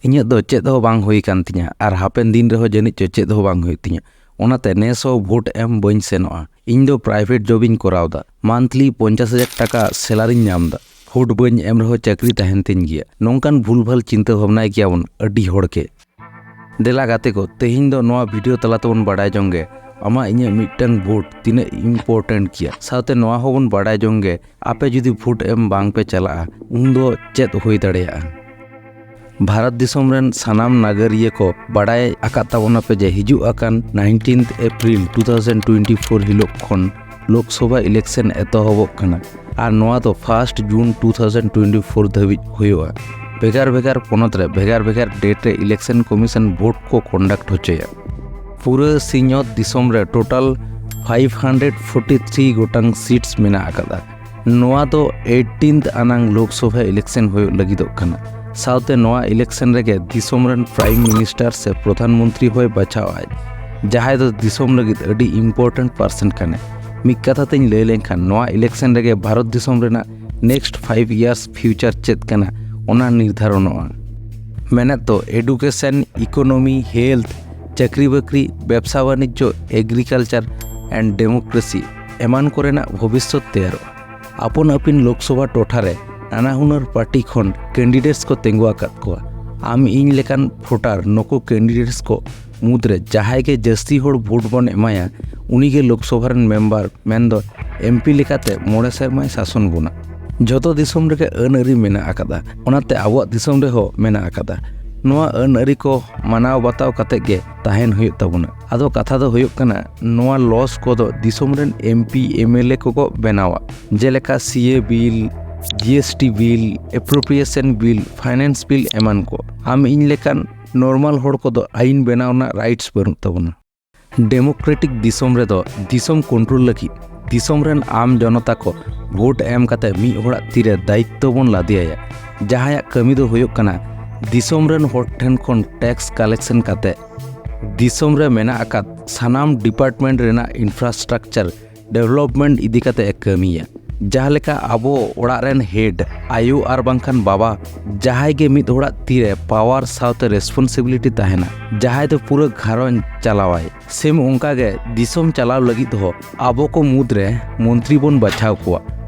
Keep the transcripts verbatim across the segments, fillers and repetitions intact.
ᱤᱧᱟᱹᱜ ᱫᱚ ᱪᱮᱫ ᱦᱚᱸ ᱵᱟᱝ ᱦᱩᱭ ᱠᱟᱱ ᱛᱤᱧᱟ ᱟᱨ ᱦᱟᱯᱮᱱ ᱫᱤᱱ ᱨᱮᱦᱚᱸ ᱡᱟᱹᱱᱤᱡ ᱪᱚ ᱪᱮᱫ ᱦᱚᱸ ᱵᱟᱝ ᱦᱩᱭᱩᱜ ᱛᱤᱧᱟ᱾ ᱚᱱᱟᱛᱮ ᱱᱮᱥ ᱦᱚᱸ ᱵᱷᱳᱴ ᱮᱢ ᱵᱟᱹᱧ ᱥᱮᱱᱚᱜᱼᱟ᱾ ᱤᱧ ᱫᱚ ᱯᱨᱟᱭᱵᱷᱮᱴ ᱡᱚᱵ ᱤᱧ ᱠᱚᱨᱟᱣ ᱫᱟ᱾ ᱢᱟᱱᱛᱷᱞᱤ ᱯᱚᱧᱪᱟᱥ ᱦᱟᱡᱟᱨ ᱴᱟᱠᱟ ᱥᱮᱞᱟᱨᱤᱧ ᱧᱟᱢ ᱫᱟ᱾ ᱵᱷᱳᱴ ᱵᱟᱹᱧ ᱮᱢ ᱨᱮᱦᱚᱸ ᱪᱟᱹᱠᱨᱤ ᱛᱟᱦᱮᱱ ᱛᱤᱧ ᱜᱮᱭᱟ᱾ ᱱᱚᱝᱠᱟᱱ ᱵᱷᱩᱞᱵᱷᱟᱞ ᱪᱤᱱᱛᱟᱹ ᱵᱷᱟᱵᱽᱱᱟᱭ ᱜᱮᱭᱟᱵᱚᱱ ᱟᱹᱰᱤ ᱦᱚᱲ ᱜᱮ᱾ ᱫᱮᱞᱟ ᱜᱟᱛᱮ ᱠᱚ, ᱛᱮᱦᱮᱧ ᱫᱚ ᱱᱚᱣᱟ ᱵᱷᱤᱰᱤᱭᱳ ᱛᱟᱞᱟ ᱛᱮᱵᱚᱱ ᱵᱟᱲᱟᱭ ᱡᱚᱝ ᱜᱮ ᱟᱢᱟᱜ ᱤᱧᱟᱹᱜ ᱢᱤᱫᱴᱟᱝ ᱵᱷᱳᱴ ᱛᱤᱱᱟᱹᱜ ᱤᱢᱯᱚᱨᱴᱮᱱᱴ ᱜᱮᱭᱟ᱾ ᱥᱟᱶᱛᱮ ᱱᱚᱣᱟ ᱦᱚᱸᱵᱚᱱ ᱵᱟᱲᱟᱭ ᱡᱚᱝ ᱜᱮ ᱟᱯᱮ ᱡᱩᱫᱤ ᱵᱷᱳᱴ ᱮᱢ ᱵᱟᱝ ᱯᱮ ᱪᱟᱞᱟᱜᱼᱟ, ᱩᱱᱫᱚ ᱪᱮᱫ ᱦᱩᱭ ᱫᱟᱲᱮᱭᱟᱜᱼᱟ᱾ ᱵᱷᱟᱨᱚᱛ ᱫᱤᱥᱚᱢ ᱨᱮᱱ ᱥᱟᱱᱟᱢ ᱱᱟᱜᱟᱨᱤᱭᱟᱹ ᱠᱚ ᱵᱟᱲᱟᱭ ᱟᱠᱟᱫ ᱛᱟᱵᱚᱱᱟ ᱯᱮ ᱡᱮ ᱦᱤᱡᱩᱜ ᱟᱠᱟᱱ nineteenth April two thousand twenty four ᱦᱤᱞᱳᱜ ᱠᱷᱚᱱ ᱞᱳᱠᱥᱚᱵᱷᱟ ᱤᱞᱮᱠᱥᱚᱱ ᱮᱛᱚᱦᱚᱵᱚᱜ ᱠᱟᱱᱟ᱾ ᱟᱨ ᱱᱚᱣᱟ ᱫᱚ ᱯᱷᱟᱥᱴ ᱡᱩᱱ ᱴᱩ ᱛᱷᱟᱣᱡᱮᱱᱰ ᱴᱩᱭᱮᱱᱴᱤ ᱯᱷᱳᱨ ᱫᱷᱟᱹᱵᱤᱡ ᱦᱩᱭᱩᱜᱼᱟ᱾ ᱵᱷᱮᱜᱟᱨ ᱵᱷᱮᱜᱟᱨ ᱯᱚᱱᱚᱛ ᱨᱮ ᱵᱷᱮᱜᱟᱨ ᱵᱷᱮᱜᱟᱨ ᱰᱮᱴ ᱨᱮ ᱤᱞᱮᱠᱥᱚᱱ ᱠᱚᱢᱤᱥᱚᱱ ᱵᱷᱳᱴ ᱠᱚ ᱠᱚᱱᱰᱟᱠᱴ ᱦᱚᱪᱚᱭᱟ᱾ ᱯᱩᱨᱟᱹ ᱥᱤᱧᱚᱛ ᱫᱤᱥᱚᱢ ᱨᱮ total five hundred forty three ᱜᱚᱴᱟᱝ ᱥᱤᱴᱥ ᱢᱮᱱᱟᱜ ᱟᱠᱟᱫᱟ᱾ ᱱᱚᱣᱟ ᱫᱚ ᱮᱭᱤᱴᱤᱱᱛᱷ ᱟᱱᱟᱝ ᱞᱳᱠᱥᱚᱵᱷᱟ ᱤᱞᱮᱠᱥᱚᱱ ᱦᱩᱭᱩᱜ ᱞᱟᱹᱜᱤᱫᱚᱜ ᱠᱟᱱᱟ᱾ ᱥᱟᱶᱛᱮ ᱱᱚᱣᱟ ᱤᱞᱮᱠᱥᱚᱱ ᱨᱮᱜᱮ ᱫᱤᱥᱚᱢ ᱨᱮᱱ ᱯᱨᱟᱭᱤᱢ ᱢᱤᱱᱤᱥᱴᱟᱨ ᱥᱮ ᱯᱨᱚᱫᱷᱟᱱ ᱢᱚᱱᱛᱨᱤ ᱦᱚᱸᱭ ᱵᱟᱪᱷᱟᱣ ᱟᱭ, ᱡᱟᱦᱟᱸᱭ ᱫᱚ ᱫᱤᱥᱚᱢ ᱞᱟᱹᱜᱤᱫ ᱟᱹᱰᱤ ᱤᱢᱯᱚᱨᱴᱮᱱᱴ ᱯᱟᱨᱥᱚᱱ ᱠᱟᱱᱟᱭ᱾ ᱢᱤᱫ ᱠᱟᱛᱷᱟ ᱛᱮᱧ ᱞᱟᱹᱭ ᱞᱮᱱᱠᱷᱟᱱ, ᱱᱚᱣᱟ ᱤᱞᱮᱠᱥᱚᱱ ᱨᱮᱜᱮ ᱵᱷᱟᱨᱚᱛ ᱫᱤᱥᱚᱢ ᱨᱮᱱᱟᱜ ᱱᱮᱠᱥᱴ ᱯᱷᱟᱭᱤᱵᱷ ᱤᱭᱟᱨᱥ ᱯᱷᱤᱭᱩᱪᱟᱨ ᱪᱮᱫ ᱠᱟᱱᱟ, ᱚᱱᱟ ᱱᱤᱨᱫᱷᱟᱨᱚᱱᱚᱜᱼᱟ᱾ ᱢᱮᱱᱮᱫ ᱫᱚ ᱮᱰᱩᱠᱮᱥᱚᱱ, ᱤᱠᱳᱱᱚᱢᱤ, ᱦᱮᱞᱛᱷ, ᱪᱟᱹᱠᱨᱤ ᱵᱟᱹᱠᱨᱤ, ᱵᱮᱵᱽᱥᱟ ᱵᱟᱱᱤᱡᱽᱡᱚ, ᱮᱜᱽᱨᱤᱠᱟᱞᱪᱟᱨ ᱮᱱᱰ ᱰᱮᱢᱳᱠᱨᱮᱥᱤ ᱮᱢᱟᱱ ᱠᱚᱨᱮᱱᱟᱜ ᱵᱷᱚᱵᱤᱥᱥᱚᱛ ᱛᱮᱭᱟᱨᱚᱜᱼᱟ᱾ ᱟᱯᱚᱱ ᱟᱹᱯᱤᱱ ᱞᱳᱠᱥᱚᱵᱷᱟ ᱴᱚᱴᱷᱟ ᱨᱮ ᱱᱟᱱᱟ ᱦᱩᱱᱟᱹᱨ ᱯᱟᱨᱴᱤ ᱠᱷᱚᱱ ᱠᱮᱱᱰᱤᱰᱮᱴᱥ ᱠᱚ ᱛᱤᱸᱜᱩ ᱟᱠᱟᱫ ᱠᱚᱣᱟ᱾ ᱟᱢ ᱤᱧ ᱞᱮᱠᱟᱱ ᱵᱷᱳᱴᱟᱨ ᱱᱩᱠᱩ ᱠᱮᱱᱰᱤᱰᱮᱴᱥ ᱠᱚ ᱢᱩᱫᱽᱨᱮ ᱡᱟᱦᱟᱸᱭ ᱜᱮ ᱡᱟᱹᱥᱛᱤ ᱦᱚᱲ ᱵᱷᱳᱴ ᱵᱚᱱ ᱮᱢᱟᱭᱟ, ᱩᱱᱤ ᱜᱮ ᱞᱳᱠᱥᱚᱵᱷᱟ ᱨᱮᱱ ᱢᱮᱢᱵᱟᱨ, ᱢᱮᱱᱫᱚ ᱮᱢᱯᱤ ᱞᱮᱠᱟᱛᱮ ᱢᱚᱬᱮ ᱥᱮᱨᱢᱟᱭ ᱥᱟᱥᱚᱱ ᱵᱚᱱᱟ᱾ ᱡᱷᱚᱛᱚ ᱫᱤᱥᱚᱢ ᱨᱮᱜᱮ ᱟᱹᱱ ᱟᱹᱨᱤ ᱢᱮᱱᱟᱜ ᱟᱠᱟᱫᱟ, ᱚᱱᱟᱛᱮ ᱟᱵᱚᱣᱟᱜ ᱫᱤᱥᱚᱢ ᱨᱮᱦᱚᱸ ᱢᱮᱱᱟᱜ ᱟᱠᱟᱫᱟ᱾ ᱱᱚᱣᱟ ᱟᱹᱱ ᱟᱹᱨᱤ ᱠᱚ ᱢᱟᱱᱟᱣ ᱵᱟᱛᱟᱣ ᱠᱟᱛᱮ ᱜᱮ ᱛᱟᱦᱮᱱ ᱦᱩᱭᱩᱜ ᱛᱟᱵᱚᱱᱟ᱾ ᱟᱫᱚ ᱠᱟᱛᱷᱟ ᱫᱚ ᱦᱩᱭᱩᱜ ᱠᱟᱱᱟ, ᱱᱚᱣᱟ ᱞᱚᱥ ᱠᱚᱫᱚ ᱫᱤᱥᱚᱢ ᱨᱮᱱ ᱮᱢᱯᱤ, ᱮᱢᱮᱞᱮ ᱠᱚᱠᱚ ᱵᱮᱱᱟᱣᱟ, ᱡᱮᱞᱮᱠᱟ C A bill, G S T bill, appropriation bill, finance bill ᱮᱢᱟᱱ ᱠᱚ᱾ ᱟᱢ ᱤᱧ ᱞᱮᱠᱟᱱ ᱱᱚᱨᱢᱟᱞ ᱦᱚᱲ ᱠᱚᱫᱚ ᱟᱹᱭᱤᱱ ᱵᱮᱱᱟᱣ ᱨᱮᱱᱟᱜ ᱨᱟᱭᱤᱴᱥ ᱵᱟᱹᱱᱩᱜ ᱛᱟᱵᱚᱱᱟ᱾ ᱰᱮᱢᱳᱠᱨᱮᱴᱤᱠ ᱫᱤᱥᱚᱢ ᱨᱮᱫᱚ ᱫᱤᱥᱚᱢ ᱠᱚᱱᱴᱨᱳᱞ ᱞᱟᱹᱜᱤᱫ ᱫᱤᱥᱚᱢ ᱨᱮᱱ ᱟᱢ ᱡᱚᱱᱚᱛᱟ ᱠᱚ ᱵᱷᱳᱴ ᱮᱢ ᱠᱟᱛᱮ ᱢᱤᱫ ᱦᱚᱲᱟᱜ ᱛᱤᱨᱮ ᱫᱟᱭᱤᱛᱛᱚ ᱵᱚᱱ ᱞᱟᱫᱮᱭᱟᱭᱟ, ᱡᱟᱦᱟᱸᱭᱟᱜ ᱠᱟᱹᱢᱤ ᱫᱚ ᱦᱩᱭᱩᱜ ᱠᱟᱱᱟ ᱫᱤᱥᱚᱢ ᱨᱮᱱ ᱦᱚᱲ ᱴᱷᱮᱱ ᱠᱷᱚᱱ ᱴᱮᱠᱥ ᱠᱟᱞᱮᱠᱥᱚᱱ ᱠᱟᱛᱮ ᱫᱤᱥᱚᱢ ᱨᱮ ᱢᱮᱱᱟᱜ ᱟᱠᱟᱫ ᱥᱟᱱᱟᱢ ᱰᱤᱯᱟᱨᱴᱢᱮᱱᱴ ᱨᱮᱱᱟᱜ ᱤᱱᱯᱷᱨᱟᱥᱴᱨᱟᱠᱪᱟᱨ ᱰᱮᱵᱷᱞᱚᱯᱢᱮᱱᱴ ᱤᱫᱤ ᱠᱟᱛᱮ ᱮ ᱠᱟᱹᱢᱤᱭᱟ᱾ ᱡᱟᱦᱟᱸ ᱞᱮᱠᱟ ᱟᱵᱚ ᱚᱲᱟᱜ ᱨᱮᱱ ᱦᱮᱰ, ᱟᱭᱳ ᱟᱨ ᱵᱟᱝᱠᱷᱟᱱ ᱵᱟᱵᱟ, ᱡᱟᱦᱟᱸᱭ ᱜᱮ ᱢᱤᱫ ᱦᱚᱲᱟᱜ ᱛᱤᱨᱮ ᱯᱟᱣᱟᱨ ᱥᱟᱶᱛᱮ ᱨᱮᱥᱯᱚᱱᱥᱤᱵᱤᱞᱤᱴᱤ ᱛᱟᱦᱮᱱᱟ, ᱡᱟᱦᱟᱸᱭ ᱫᱚ ᱯᱩᱨᱟᱹ ᱜᱷᱟᱨᱚᱸᱡᱽ ᱪᱟᱞᱟᱣᱟᱭ᱾ ᱥᱮᱢ ᱚᱱᱠᱟ ᱜᱮ ᱫᱤᱥᱚᱢ ᱪᱟᱞᱟᱣ ᱞᱟᱹᱜᱤᱫ ᱦᱚᱸ ᱟᱵᱚ ᱠᱚ ᱢᱩᱫᱽ ᱨᱮ ᱢᱚᱱᱛᱨᱤ ᱵᱚᱱ ᱵᱟᱪᱷᱟᱣ ᱠᱚᱣᱟ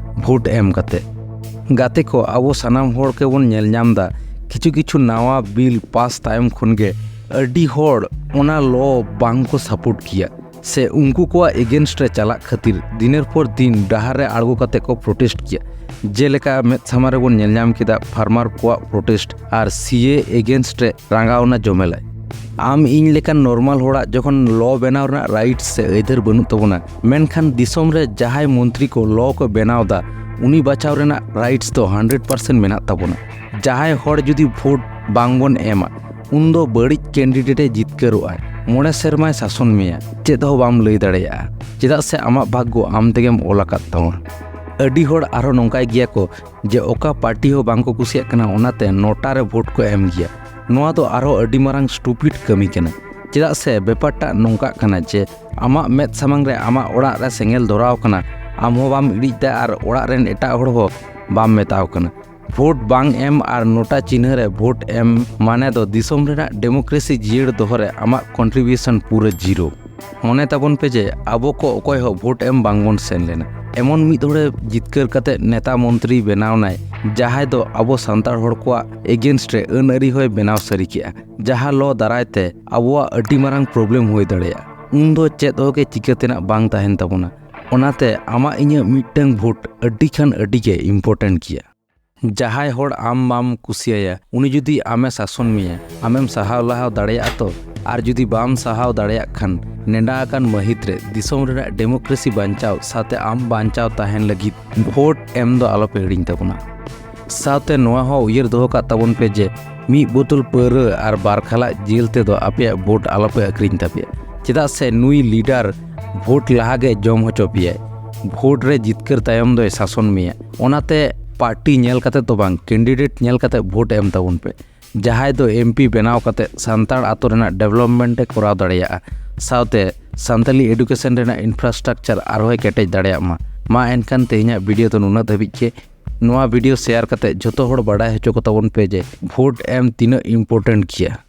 ᱵᱷᱳᱴ ᱮᱢ ᱠᱟᱛᱮ᱾ ᱜᱟᱛᱮ ᱠᱚ, ᱟᱵᱚ ᱥᱟᱱᱟᱢ ᱦᱚᱲ ᱜᱮᱵᱚᱱ ᱧᱮᱞ ᱧᱟᱢ ᱮᱫᱟ, ᱠᱤᱪᱷᱩ ᱠᱤᱪᱷᱩ ᱱᱟᱣᱟ ᱵᱤᱞ ᱯᱟᱥ ᱛᱟᱭᱚᱢ ᱠᱷᱚᱱ ᱜᱮ ᱟᱹᱰᱤ ᱦᱚᱲ ᱚᱱᱟ ᱞᱚ ᱵᱟᱝ ᱠᱚ ᱥᱟᱯᱳᱨᱴ ᱜᱮᱭᱟ, ᱥᱮ ᱩᱱᱠᱩ ᱠᱚᱣᱟᱜ ᱮᱜᱮᱱᱥᱴ ᱨᱮ ᱪᱟᱞᱟᱜ ᱠᱷᱟᱹᱛᱤᱨ ᱫᱤᱱᱮᱨ ᱯᱚᱨ ᱫᱤᱱ ᱰᱟᱦᱟᱨ ᱨᱮ ᱟᱬᱜᱚ ᱠᱟᱛᱮ ᱠᱚ ᱯᱨᱚᱴᱮᱥᱴ ᱜᱮᱭᱟ᱾ ᱡᱮᱞᱮᱠᱟ ᱢᱮᱫ ᱥᱟᱢᱟᱝ ᱨᱮᱵᱚᱱ ᱧᱮᱞ ᱧᱟᱢ ᱠᱮᱫᱟ ᱯᱷᱟᱨᱢᱟᱨ ᱠᱚᱣᱟᱜ ᱯᱨᱚᱴᱮᱥᱴ ᱟᱨ ᱥᱤ ᱮ ᱮᱜᱮᱱᱥᱴ ᱨᱮ ᱨᱟᱸᱜᱟᱣᱱᱟ ᱡᱚᱢᱮᱞᱟᱭ᱾ ᱟᱢ ᱤᱧ ᱞᱮᱠᱟᱱ ᱱᱚᱨᱢᱟᱞ ᱦᱚᱲᱟᱜ ᱡᱚᱠᱷᱚᱱ ᱞᱚ ᱵᱮᱱᱟᱣ ᱨᱮᱱᱟᱜ ᱨᱟᱭᱤᱴᱥ ᱥᱮ ᱟᱹᱭᱫᱟᱹᱨ ᱵᱟᱹᱱᱩᱜ ᱛᱟᱵᱚᱱᱟ, ᱢᱮᱱᱠᱷᱟᱱ ᱫᱤᱥᱚᱢ ᱨᱮ ᱡᱟᱦᱟᱸᱭ ᱢᱚᱱᱛᱨᱤ ᱠᱚ ᱞᱚ ᱠᱚ ᱵᱮᱱᱟᱣ ᱮᱫᱟ, ᱩᱱᱤ ᱵᱟᱪᱷᱟᱣ ᱨᱮᱱᱟᱜ ᱨᱟᱭᱤᱴᱥ ᱫᱚ ᱦᱟᱱᱰᱨᱮᱰ ᱯᱟᱨᱥᱮᱱᱴ ᱢᱮᱱᱟᱜ ᱛᱟᱵᱚᱱᱟ᱾ ᱡᱟᱦᱟᱸᱭ ᱦᱚᱲ ᱡᱩᱫᱤ ᱵᱷᱳᱴ ᱵᱟᱝ ᱵᱚᱱ ᱮᱢᱟ, ᱩᱱᱫᱚ ᱵᱟᱹᱲᱤᱡ ᱠᱮᱱᱰᱤᱰᱮᱴ ᱮ ᱡᱤᱛᱠᱟᱹᱨᱚᱜᱼᱟᱭ᱾ ᱢᱚᱬᱮ ᱥᱮᱨᱢᱟᱭ ᱥᱟᱥᱚᱱ ᱢᱮᱭᱟ, ᱪᱮᱫ ᱦᱚᱸ ᱵᱟᱢ ᱞᱟᱹᱭ ᱫᱟᱲᱮᱭᱟᱜᱼᱟ, ᱪᱮᱫᱟᱜ ᱥᱮ ᱟᱢᱟᱜ ᱵᱷᱟᱜᱽᱜᱚ ᱟᱢ ᱛᱮᱜᱮᱢ ᱚᱞ ᱟᱠᱟᱫ ᱛᱟᱢᱟ᱾ ᱟᱹᱰᱤ ᱦᱚᱲ ᱟᱨᱦᱚᱸ ᱱᱚᱝᱠᱟᱭ ᱜᱮᱭᱟ ᱠᱚ ᱡᱮ ᱚᱠᱟ ᱯᱟᱨᱴᱤ ᱦᱚᱸ ᱵᱟᱝ ᱠᱚ ᱠᱩᱥᱤᱭᱟᱜ ᱠᱟᱱᱟ, ᱚᱱᱟᱛᱮ ᱱᱚᱴᱟ ᱨᱮ ᱵᱷᱳᱴ ᱠᱚ ᱮᱢ ᱜᱮᱭᱟ᱾ ᱱᱚᱣᱟ ᱫᱚ ᱟᱨᱦᱚᱸ ᱟᱹᱰᱤ ᱢᱟᱨᱟᱝ ᱥᱴᱩᱯᱤᱰ ᱠᱟᱹᱢᱤ ᱠᱟᱱᱟ᱾ ᱪᱮᱫᱟᱜ ᱥᱮ ᱵᱮᱯᱟᱨᱴᱟᱜ ᱱᱚᱝᱠᱟᱜ ᱠᱟᱱᱟ ᱡᱮ ᱟᱢᱟᱜ ᱢᱮᱫ ᱥᱟᱢᱟᱝ ᱨᱮ ᱟᱢᱟᱜ ᱚᱲᱟᱜ ᱨᱮ ᱥᱮᱸᱜᱮᱞ ᱫᱷᱚᱨᱟᱣ ᱠᱟᱱᱟ, ᱟᱢ ᱦᱚᱸ ᱵᱟᱢ ᱤᱲᱤᱡ ᱫᱟ ᱟᱨ ᱚᱲᱟᱜ ᱨᱮᱱ ᱮᱴᱟᱜ ᱦᱚᱲ ᱦᱚᱸ ᱵᱟᱢ ᱢᱮᱛᱟᱣ ᱠᱟᱱᱟ᱾ ᱵᱷᱳᱴ ᱵᱟᱝ ᱮᱢ ᱟᱨ ᱱᱚᱴᱟ ᱪᱤᱱᱦᱟᱹ ᱨᱮ ᱵᱷᱳᱴ ᱮᱢ ᱢᱟᱱᱮ ᱫᱚ ᱫᱤᱥᱚᱢ ᱨᱮᱱᱟᱜ ᱰᱮᱢᱳᱠᱨᱮᱥᱤ ᱡᱤᱭᱟᱹᱲ ᱫᱚᱦᱚ ᱨᱮ ᱟᱢᱟᱜ ᱠᱚᱱᱴᱨᱤᱵᱤᱭᱩᱥᱚᱱ ᱯᱩᱨᱟᱹ ᱡᱤᱨᱳ᱾ ᱢᱚᱱᱮ ᱛᱟᱵᱚᱱ ᱯᱮ ᱡᱮ ᱟᱵᱚ ᱠᱚ ᱚᱠᱚᱭ ᱦᱚᱸ ᱵᱷᱳᱴ ᱮᱢ ᱵᱟᱝ ᱵᱚᱱ ᱥᱮᱱ ᱞᱮᱱᱟ᱾ ᱮᱢᱚᱱ ᱢᱤᱫ ᱦᱚᱲᱮ ᱡᱤᱛᱠᱟᱹᱨ ᱠᱟᱛᱮ ᱱᱮᱛᱟ ᱢᱚᱱᱛᱨᱤ ᱵᱮᱱᱟᱣ ᱱᱟᱭ, ᱡᱟᱦᱟᱸᱭ ᱫᱚ ᱟᱵᱚ ᱥᱟᱱᱛᱟᱲ ᱦᱚᱲ ᱠᱚᱣᱟᱜ ᱮᱜᱮᱱᱥᱴ ᱨᱮ ᱟᱹᱱ ᱟᱹᱨᱤ ᱦᱚᱸᱭ ᱵᱮᱱᱟᱣ ᱥᱟᱹᱨᱤ ᱠᱮᱜᱼᱟ, ᱡᱟᱦᱟᱸ ᱞᱚ ᱫᱟᱨᱟᱭ ᱛᱮ ᱟᱵᱚᱣᱟᱜ ᱟᱹᱰᱤ ᱢᱟᱨᱟᱝ ᱯᱨᱚᱵᱞᱮᱢ ᱦᱩᱭ ᱫᱟᱲᱮᱭᱟᱜᱼᱟ᱾ ᱩᱱᱫᱚ ᱪᱮᱫ ᱦᱚᱸ ᱜᱮ ᱪᱤᱠᱟᱹ ᱛᱮᱱᱟᱜ ᱵᱟᱝ ᱛᱟᱦᱮᱱ ᱛᱟᱵᱚᱱᱟ᱾ ᱚᱱᱟᱛᱮ ᱟᱢᱟᱜ ᱤᱧᱟᱹᱜ ᱢᱤᱫᱴᱟᱝ ᱵᱷᱳᱴ ᱟᱹᱰᱤ ᱠᱷᱟᱱ ᱟᱹᱰᱤ ᱜᱮ ᱤᱢᱯᱚᱨᱴᱮᱱᱴ ᱜᱮᱭᱟ᱾ ᱡᱟᱦᱟᱸᱭ ᱦᱚᱲ ᱟᱢ ᱵᱟᱢ ᱠᱩᱥᱤᱭᱟᱭᱟ, ᱩᱱᱤ ᱡᱩᱫᱤ ᱟᱢᱮ ᱥᱟᱥᱚᱱ ᱢᱮᱭᱟ, ᱟᱢᱮᱢ ᱥᱟᱦᱟᱣ ᱞᱟᱦᱟᱣ ᱫᱟᱲᱮᱭᱟᱜᱼᱟ ᱛᱚ? ᱟᱨ ᱡᱩᱫᱤ ᱵᱟᱢ ᱥᱟᱦᱟᱣ ᱫᱟᱲᱮᱭᱟᱜ ᱠᱷᱟᱱ, ᱱᱮᱰᱟ ᱟᱠᱟᱱ ᱢᱟᱹᱦᱤᱛ ᱨᱮ ᱫᱤᱥᱚᱢ ᱨᱮᱱᱟᱜ ᱰᱮᱢᱳᱠᱨᱮᱥᱤ ᱵᱟᱧᱪᱟᱣ ᱥᱟᱶᱛᱮ ᱟᱢ ᱵᱟᱧᱪᱟᱣ ᱛᱟᱦᱮᱱ ᱞᱟᱹᱜᱤᱫ ᱵᱷᱳᱴ ᱮᱢ ᱫᱚ ᱟᱞᱚᱯᱮ ᱦᱤᱲᱤᱧ ᱛᱟᱵᱚᱱᱟ᱾ ᱥᱟᱶᱛᱮ ᱱᱚᱣᱟ ᱦᱚᱸ ᱩᱭᱦᱟᱹᱨ ᱫᱚᱦᱚ ᱠᱟᱜ ᱛᱟᱵᱚᱱ ᱯᱮ ᱡᱮ ᱢᱤᱫ ᱵᱳᱛᱚᱞ ᱯᱟᱹᱣᱨᱟᱹ ᱟᱨ ᱵᱟᱨ ᱠᱷᱟᱞᱟᱜ ᱡᱤᱞ ᱛᱮᱫᱚ ᱟᱯᱮᱭᱟᱜ ᱵᱷᱳᱴ ᱟᱞᱚᱯᱮ ᱟᱹᱠᱷᱨᱤᱧ ᱛᱟᱯᱮᱭᱟ, ᱪᱮᱫᱟᱜ ᱥᱮ ᱱᱩᱭ ᱞᱤᱰᱟᱨ ᱵᱷᱳᱴ ᱞᱟᱦᱟ ᱜᱮ ᱡᱚᱢ ᱦᱚᱪᱚ ᱯᱮᱭᱟᱭ᱾ ᱵᱷᱳᱴ ᱨᱮ ᱡᱤᱛᱠᱟᱹᱨ ᱛᱟᱭᱚᱢ ᱫᱚᱭ ᱥᱟᱥᱚᱱ ᱢᱮᱭᱟ᱾ ᱚᱱᱟᱛᱮ ᱯᱟᱨᱴᱤ ᱧᱮᱞ ᱠᱟᱛᱮ ᱫᱚ ᱵᱟᱝ, ᱠᱮᱱᱰᱤᱰᱮᱴ ᱧᱮᱞ ᱠᱟᱛᱮ ᱵᱷᱳᱴ ᱮᱢ ᱛᱟᱵᱚᱱ ᱯᱮ, ᱡᱟᱦᱟᱸᱭ ᱫᱚ ᱮᱢ ᱯᱤ ᱵᱮᱱᱟᱣ ᱠᱟᱛᱮ ᱥᱟᱱᱛᱟᱲ ᱟᱛᱳ ᱨᱮᱱᱟᱜ ᱰᱮᱵᱷᱞᱚᱯᱢᱮᱱᱴ ᱮ ᱠᱚᱨᱟᱣ ᱫᱟᱲᱮᱭᱟᱜᱼᱟ, ᱥᱟᱶᱛᱮ ᱥᱟᱱᱛᱟᱞᱤ education ᱨᱮᱱᱟᱜ infrastructure ᱟᱨᱦᱚᱸᱭ ᱠᱮᱴᱮᱡ ᱫᱟᱲᱮᱭᱟᱜ ᱢᱟ᱾ ᱢᱟ ᱮᱱᱠᱷᱟᱱ ᱛᱮᱦᱮᱧᱟᱜ video ᱫᱚ ᱱᱩᱱᱟᱹᱜ ᱫᱷᱟᱹᱵᱤᱡ ᱜᱮ᱾ ᱱᱚᱣᱟ video share ᱠᱟᱛᱮ ᱡᱷᱚᱛᱚ ᱦᱚᱲ ᱵᱟᱰᱟᱭ ᱦᱚᱪᱚ ᱠᱚᱛᱟ ᱵᱚᱱ ᱯᱮ ᱡᱮ vote ᱮᱢ ᱛᱤᱱᱟᱹᱜ important ᱜᱮᱭᱟ᱾